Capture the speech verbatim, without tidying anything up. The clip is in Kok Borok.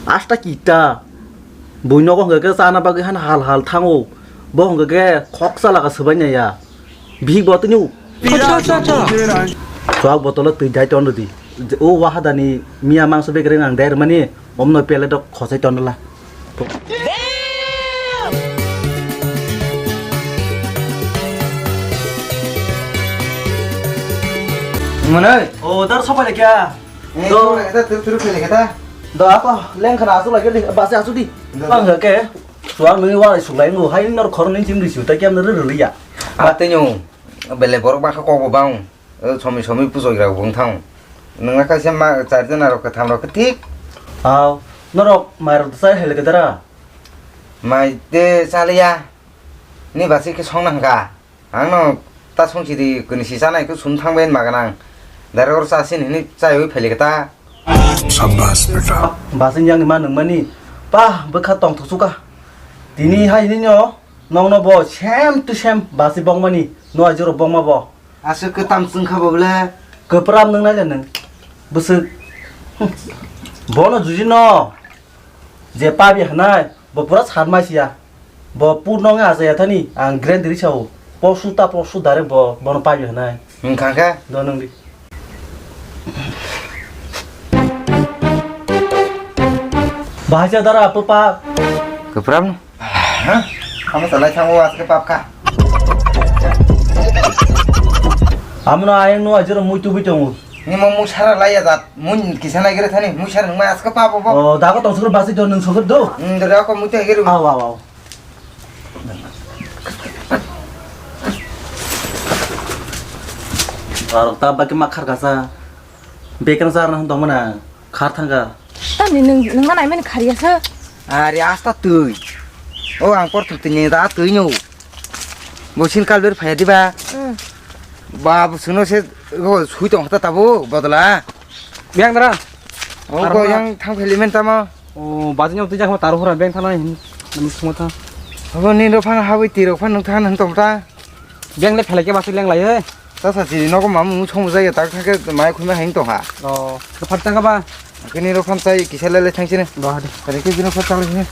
Asta kita. Bui nogo hwnkhe khe chana bagwi han hal hal thango. Bo hwnkhe khe khoksa laga swbainaya. Bihik bo tini. Acha, acha, acha. Chuak botolo twi dai ton rwdi. O wahadani miya mangso bekereng ang dai rwmani omno pele dok khosai ton rwla. Mwnai? O dar sopai le kya? Eh, do. Sopai le kya, turu turu pele kya. Do apa? Leng khana asu lagi di, basi asu di. Do. Bang ke? Suang nui wa su lai ngu hai nor khor nui chim di su ta kyam nor rili ya. Ate nyu, bele borok ba kha kok bo bang. Eh, somi somi pujo gra bung thang. Nang ka se ma char jana rok ka tham rok ka tik. Aw, norok mai rok sai hele kedara. Mai te chaliya. Ni basi ke song nang ka. Ang no ta song si di kuni si sanai ku sum thang ben ma ganang. Dare or sa sin hini chai hui phele kata. Shabash beta. Basi yang ma nung mani. Pa bwkha tong thuk suka. Tini hai ni no. Nong no bo same to same basi bong mani. No ajuro bong ma bo. Aswk kwtam chwngkha bo bwle? Kwpram nwngnai le nwng. Bwswk. Bono juji no. Je pabi hwnai, bo pura satma siya. Bo pur nong achaya thani, ang grand ri sao. Posu ta posu dare bo, bono pabi hwnai. Wngkha khe? Do nwng di. Bahai cha dara, papa. Kwpram no? Hah? Amo salai thango aske pap kha. Amo no ayang no ajero mui tubui tongo. Ni mo mui sara lai ya jat. Mui kisa nai gere thani. Mui sara nungma aske pap bo. O, dago tong sokro basi do nung sokro do. Hmm, dara ko mui te gere. Aw, aw, aw. Barok ta baki ma khar kasa. Bekar sar na tong mana. Khar thangka. Tamni nwng, nwng ma naimani khariya sa? Are asta twi. O ang por thuk tini da twi no. Bo sin kal ber phaya diba. Hmm. Ba bo suno se go sui tong ta tabu bodla. Biang dara. O go yang thang pheli men tama. O baji nyau twi jak ma taru hora beng thana hin. Nam suma tha. Bo ni ro phan hawi ti ro phan nung than han tong ta. Beng le phele ke ba se leng lai he. Ta sa chiri nogo mamu song jaya tak thangke mai khuma heng tong ha. O, ka phat tang ka ba? Kini ro phan chai kisa lele thang chini. Ba de. Kare ke jino phat chang chini.